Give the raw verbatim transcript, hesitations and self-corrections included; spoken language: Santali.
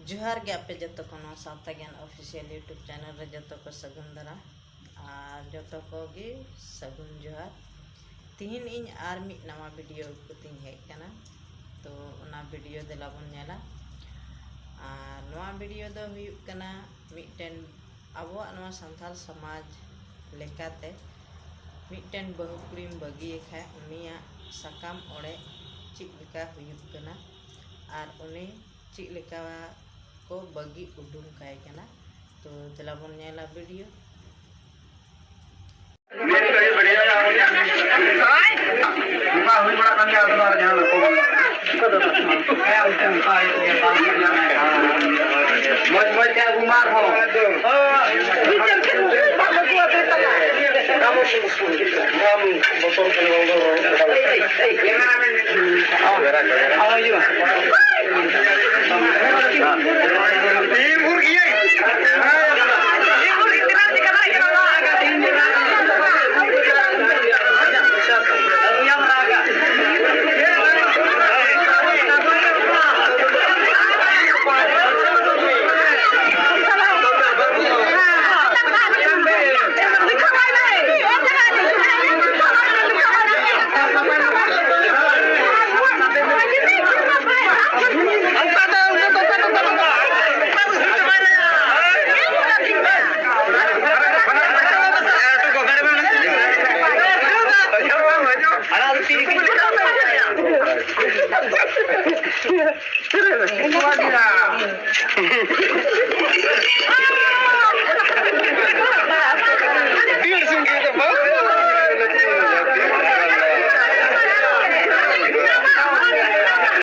ᱡᱚᱦᱟᱨ ᱜᱮ ᱟᱯᱮ ᱡᱚᱛᱚ ᱠᱚ ᱱᱚᱣᱟ ᱥᱟᱶᱛᱟ ᱜᱮᱭᱟᱱ official YouTube channel ᱨᱮ ᱡᱚᱛᱚ ᱠᱚ ᱥᱟᱹᱜᱩᱱ ᱫᱟᱨᱟᱢ ᱟᱨ ᱡᱚᱛᱚ ᱠᱚᱜᱮ ᱥᱟᱹᱜᱩᱱ ᱡᱚᱦᱟᱨ᱾ ᱛᱤᱦᱤᱧ ᱤᱧ ᱟᱨ ᱢᱤᱫ ᱱᱟᱣᱟ video ᱟᱹᱜᱩ ᱠᱟᱛᱮᱧ ᱦᱮᱡ ᱟᱠᱟᱱᱟ᱾ ᱛᱚ ᱚᱱᱟ video ᱫᱮᱞᱟ ᱵᱚᱱ ᱧᱮᱞᱟ᱾ ᱟᱨ ᱱᱚᱣᱟ video ᱫᱚ ᱦᱩᱭᱩᱜ ᱠᱟᱱᱟ ᱢᱤᱫᱴᱮᱱ ᱟᱵᱚᱣᱟᱜ ᱱᱚᱣᱟ ᱥᱟᱱᱛᱟᱲ ᱥᱚᱢᱟᱡᱽ ᱞᱮᱠᱟᱛᱮ ᱢᱤᱫᱴᱮᱱ ᱵᱟᱹᱦᱩ ᱠᱩᱲᱤᱢ ᱵᱟᱹᱜᱤᱭᱮ ᱠᱷᱟᱡ ᱩᱱᱤᱭᱟᱜ ᱥᱟᱠᱟᱢ ᱚᱲᱮᱡ ᱪᱮᱫ ᱞᱮᱠᱟ ᱦᱩᱭᱩᱜ ᱠᱟᱱᱟ ᱟᱨ ᱩᱱᱤ ᱪᱮᱫ ᱞᱮᱠᱟ ᱠᱚ ᱵᱟᱹᱜᱤ ᱩᱰᱩᱝ ᱠᱟᱭ ᱠᱟᱱᱟ᱾ ᱛᱚ ᱫᱮᱞᱟ ᱵᱚᱱ ᱧᱮᱞᱟ video᱾ ᱱᱚᱝᱠᱟ ᱦᱩᱭ ᱵᱟᱲᱟᱜ ᱠᱟᱱ ᱜᱮᱭᱟ, ᱟᱫᱚ ᱟᱨ ᱡᱟᱦᱟᱸ ᱠᱚ ᱵᱟᱝ᱾ ᱦᱮᱸ, ᱚᱱᱠᱟ ᱦᱩᱭᱩᱜ ᱜᱮᱭᱟ, ᱵᱟᱝ ᱦᱩᱭᱩᱜ ᱜᱮᱭᱟ᱾ ᱢᱚᱡᱽ ᱢᱚᱡᱽ ᱛᱮ ᱟᱹᱜᱩ ᱢᱟ ᱟᱨᱦᱚᱸ᱾ ᱵᱟᱝ ᱵᱚᱛᱚᱨ ᱠᱟᱱᱟ, ᱵᱟᱝ ᱵᱚᱛᱚᱨ᱾